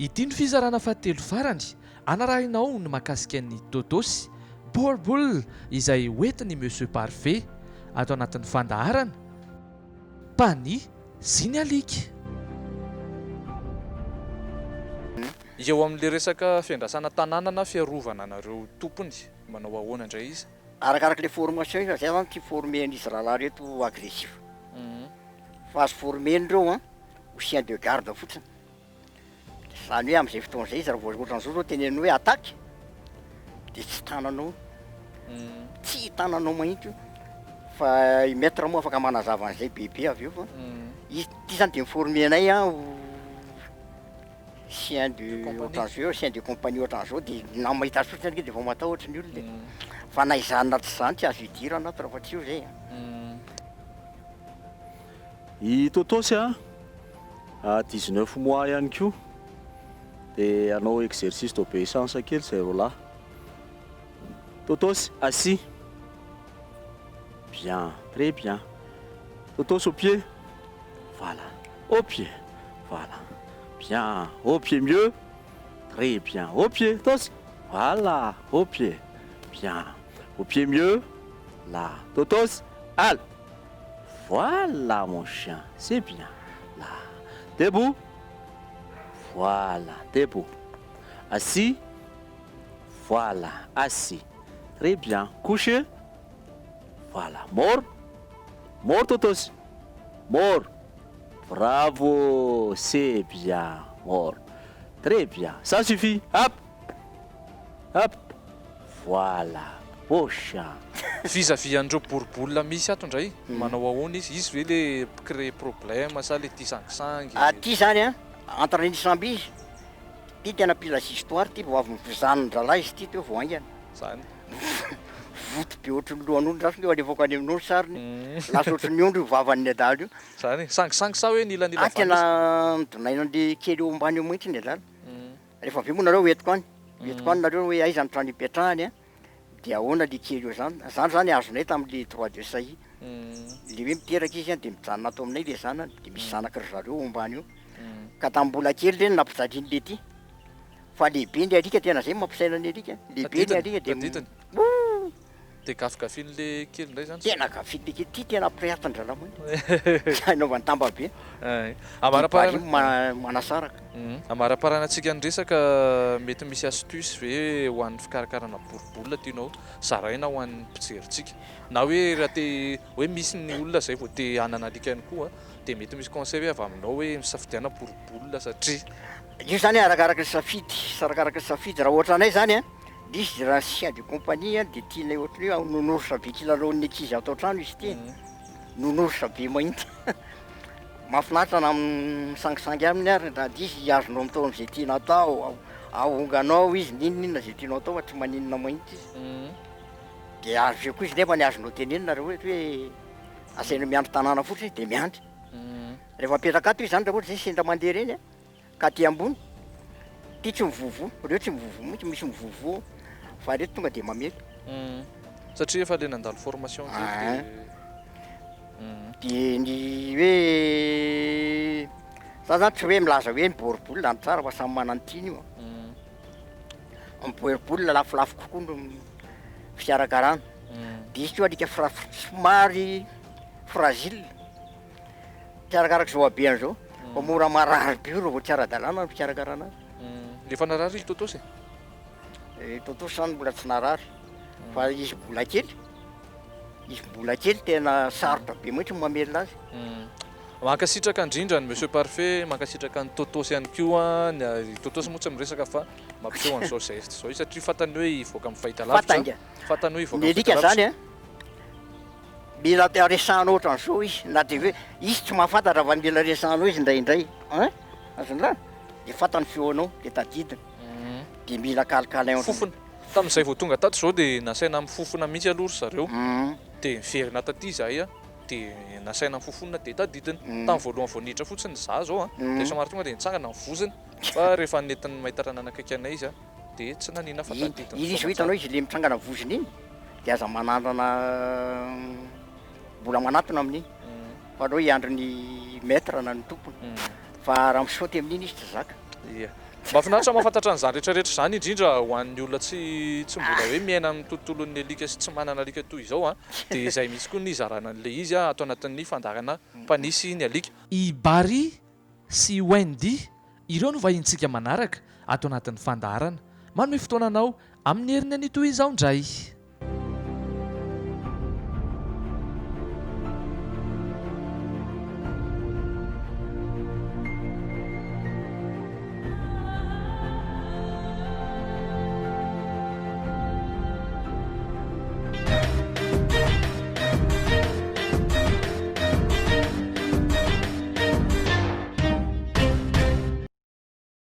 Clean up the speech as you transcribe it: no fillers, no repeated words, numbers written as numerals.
Ity no fizarana fahatelo farany anarahinao ny mahakasika ny Totosy, Boerboel izay hoentin'i Monsieur Parfait ato anatin'ny fandaharana Pani sy ny alika. Eo amin'ilay resaka fiandrasana tanàna na fiarovana anareo tompony, manao ahoana indray izy? Arakarak'ilay formation io fa zay zany tsy former an'izy rahalahy reto ho agressif fa azo former-ndreo an ho chien de garde fotsiny. Izany hoe amin'izay fotoana izay izy raha vao ohatran'izao zao teneniny hoe attaque dia tsy tananao, tsy tananao mahitsy io fa i maître moa afaka manazava an'izay bebe avy eo fa izy ity zany de mi-former anay an ho chien de ohatran'izao, chien de compagnie ohatran'izao de na mahita azy fotsiny ange de efa matahotra ny olona e, fa na izany na tsy izany tsy azo idirana ato raha fa tsy eo zay an. I Tôtôsy a, à 19 mois ihany koa dia hanao exercice d'obéissance kely izay roalahy. Tôtôsy, assis. Bien, très bien. Tôtôsy au pied. Voilà. Au pied. Voilà. Bien. Au pied mieux. Très bien. Au pied. Tôsy. Voilà. Au pied. Bien. Au pied mieux. Là. Tôtôsy. Al. Voilà mon chien, c'est bien. Là. Debout. Voilà, debout. Assis. Voilà, assis. Très bien. Couché. Voilà. Mort. Mort, Totos. Mort. Bravo, c'est bien. Mort. Très bien. Ça suffit. Hop. Hop. Voilà. Beau chien. Vis-à-vis an'ireo boribola misy ato indray, manao ahoana izy? Izy ve le mpicrée problème sa le tia sangisangy? Aty zany an, entre ny samby izy, ty tena pila histoire ty, vao avy nivozanin-drahalahy izy ty teo vao haingana. Zany. Voto be ohatry ny lohan'ondry, lasa io alefako any aminao ny sariny, lasa ohatry ny ondry io vavan'ny adala io. Zany e, sangisangy sa hoe nilanila Ah tena midonaina an'le kely eo ambany eo mihitsy ny adala. Rehefa avy eo moa nareo hoentiko any, hoentiko any nareo hoe aiza ny trano ipetrahany an, de ahoana le kely eo zany, zany zany azonay tamle droit de saillie, le hoe miteraka izy an de mijanona ato aminay le zanany, de misy zanaky ry zareo ao ambany eo, ka tam mbola kely reny nampijaliany le ty, fa lehibe ny alika tena zay mampisaina ny alika, lehibe ny alika de Tadidiny, ouh. De gafigafin'le kely indray zany. Tena gafin'le kely, ty tena preatin-dralahy mihitsy, anaovany tambabe. Amaraparana manasaraka. Amaraparanantsika ny resaka, mety misy astuce ve ho an'ny fikarakarana boribola tianao zaraina ho an'ny mpijerintsika? Na hoe raha te hoe misy ny olona izay vao te hanana alika ihany koa dia mety misy conseil ve avy aminao hoe misafidiana boribola satria. Io zany arakaraka ny safidy, arakaraka ny safidy, raha ohatra anay zany an. Izy raha chien de compagnie dia tianay ohatran'ny hoe nounours be kilalaon'ny ankizy ato an-trano izy ity e, nounours be mahitsy. Mahafinaritra na misangisangy aminy ary na dia izy azonao atao amin'izay tiana atao, ahonganao izy n'inon'inona izay tianao atao fa tsy maninona mahitsy izy. Dia avy eo koa izy nefa ny azonao tenenina raha ohatra hoe asaina miandry tanàna fotsiny izy dia miandry. Rehefa mipetraka ato izy zany raha ohatra zay sendra mandeha ireny an. Ka aty ambony, ty tsy mivovoa, reo tsy mivovoa mihitsy, misy mivovoa fa reto tonga de mamely. Satria efa le nandalo formation kely de. De ny hoe, za zany tsy hoe milaza hoe ny boribola no tsara fa samy manana ny tiany io an. Ny boribola lafolafo kokoa no fikarakarana, de izy koa alika fra- somary fragile. Tsy arakaraka izao habehany izao fa mora marary be io raha vao tsy ara-dalàna ny fikarakarana azy. Efa narary i Totosy e? I Totosy izany mbola tsy narary fa izy mbola kely, izy mbola kely tena sarotra be mihitsy ny mamelona azy. Mankasitraka indrindra an'i Monsieur Parfait, mankasitraka an'i Totosy ihany koa, i Totosy moa tsy miresaka fa mampiseho an'izao geste izao izy satria fantany hoe hivoaka amin'ny fahitalavitra, fantany hoe hivoaka Ny amin'ny alika fahitalavitra. izany an, Mila resahanao ohatran'izao izy na dia hoe izy tsy mahafantatra fa mila resahanao izy indraindray hein, azonao? Dia fantany feonao dia tadidiny dia mila câlin ohatran'izao. Fofona. Tamin'izay vao tonga tato izao dia nasaina mifofona mihitsy aloha ry zareo dia niverina taty izahay dia nasaina nofofonina dia tadidiny. Tamin'ny voalohany vao niditra fotsiny izaho izao dia somary tonga dia nitsangana ny vozony fa rehefa nentin'ny mahita nanakaiky anay izy dia tsy nanina fa tadidiny Iny izy hitanao izy le mitsangana vozony iny dia aza manandrana mbola manatona amin'iny fa aleo hiandry ny maître na ny tompony fa raha misaoty amin'iny izy tsy zaka. Ia. Mahafinaritra mahafantatra an'izany rehetra rehetra izany indrindra ho an'ny olona tsy tsy mbola hoe miaina amin'ny tontolon'ny alika sy tsy manana alika toy izao an, dia izay mihitsy koa ny hizarana an'ilay izy ato anatin'ny fandaharana mpanisy ny alika. I Barry sy Wendy, ireo no vahintsika manaraka ato anatin'ny fandaharana. Manome fotoana anao amin'ny heriny anio toy izao indray.